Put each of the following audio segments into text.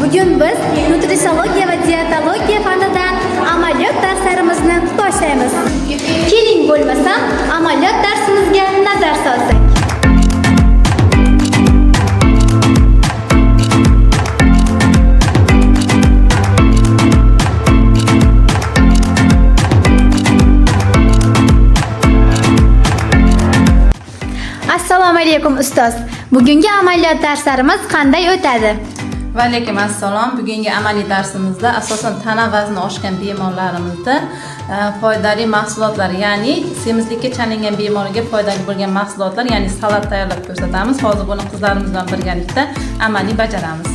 Bugun biz nutritsiyologiya va dietologiya fanidan amaliyot darslarimizni boshlaymiz. Keling bo'lmasam, amaliyot darsimizga nazar solsak. Assalomu alaykum ustoz. Bugungi amaliyot darslarimiz qanday o'tadi? Va alaykum assalom. Bugungi amaliy darsimizda asosan tana vazni oshgan bemorlarimizda foydali mahsulotlar, ya'ni semizlikka chalingan bemorga foydali bo'lgan mahsulotlar, ya'ni salat tayyorlab ko'rsatamiz. Hozir buni qizlarimiz bilan birgalikda amaliy bajaramiz.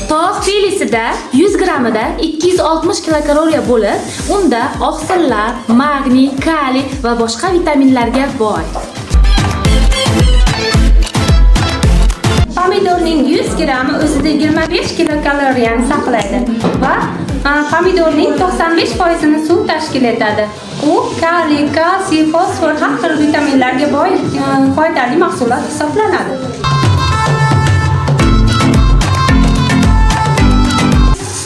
Tovoq filesida 100 grammida 260 kilokaloriya bo'lib, unda oqsillar, magniy, kaliy va boshqa vitaminlarga boy. Pomidorning 100 grammi o'zida 25 kilokaloriyani saqlaydi va pomidorning 95%ini suv tashkil etadi. U kaliy, kalsiy, fosfor har xil vitaminlarga boy foydali mahsulot hisoblanadi.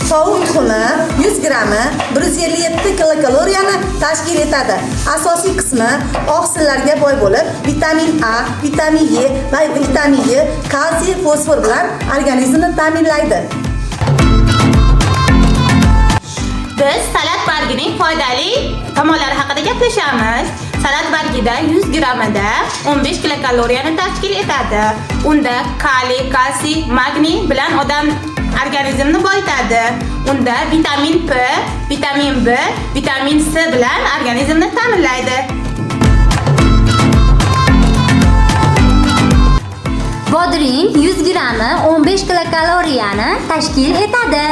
Tovuq tuxumi 100 grammi 157 kilokaloriyani tashkil etadi. Asosiy qismi oqsillarga boy bo'lib, vitamin A, vitamin E va vitamin E, kalsiy, fosfor bilan organizmni ta'minlaydi. Biz salat bargining foydali tomonlari haqida gaplashamiz. Salat bargida 100 grammida 15 kilokaloriyani tashkil etadi. Unda kaliy, kalsiy, magniy bilan odam organizmni boyitadi. Unda vitamin P, vitamin B, vitamin C bilan organizmni ta'minlaydi. Bodring 100 grammi 15 kilokaloriyani tashkil etadi.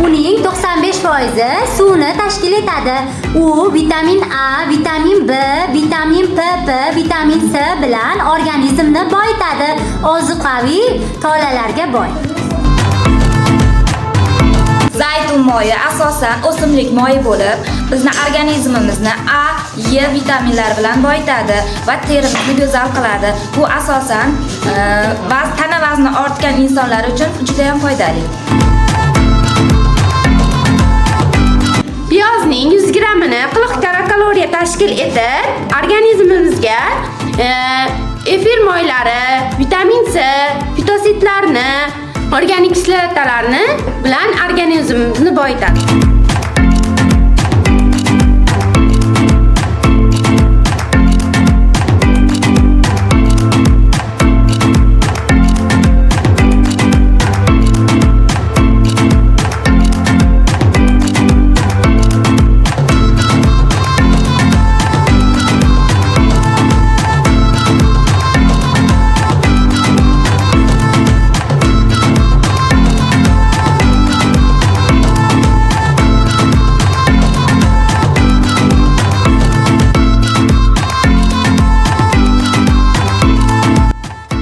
Uning 95% suvni tashkil etadi. U vitamin A, vitamin B, vitamin PP, vitamin C bilan organizmni boyitadi. Ozuqaviy tolalarga boy. Zaytun moyi asosan o'simlik moyi bo'lib, bizni organizmimizni A, E vitaminlari bilan boyitadi va terimizni go'zal qiladi. Bu asosan tana vazni ortgan insonlar uchun juda ham foydali. Piyozning 100 grammini 40 kilokaloriya tashkil etib, organizmimizga efir moylari, vitamin C, fitositlarni, organik kislotalarni bilan organizmimizni boyitadi.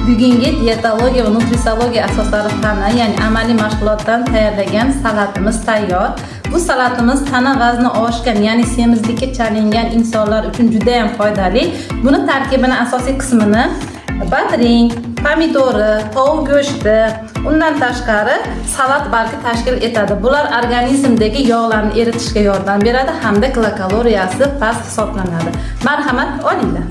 Bugungi dietologiya va nutritsiyologiya asoslari fani, ya'ni amaliy mashg'ulotdan tayyorlagan salatimiz tayyor. Bu salatimiz tana vazni oshgan, ya'ni semizlikka chalingan insonlar uchun juda ham foydali. Buni tarkibini asosiy qismini bodring, pomidori, tovuq go'shti, undan tashqari salat bargi tashkil etadi. Bular organizmdagi yog'larni eritishga yordam beradi hamda kilokaloriyasi past hisoblanadi. Marhamat, olinglar.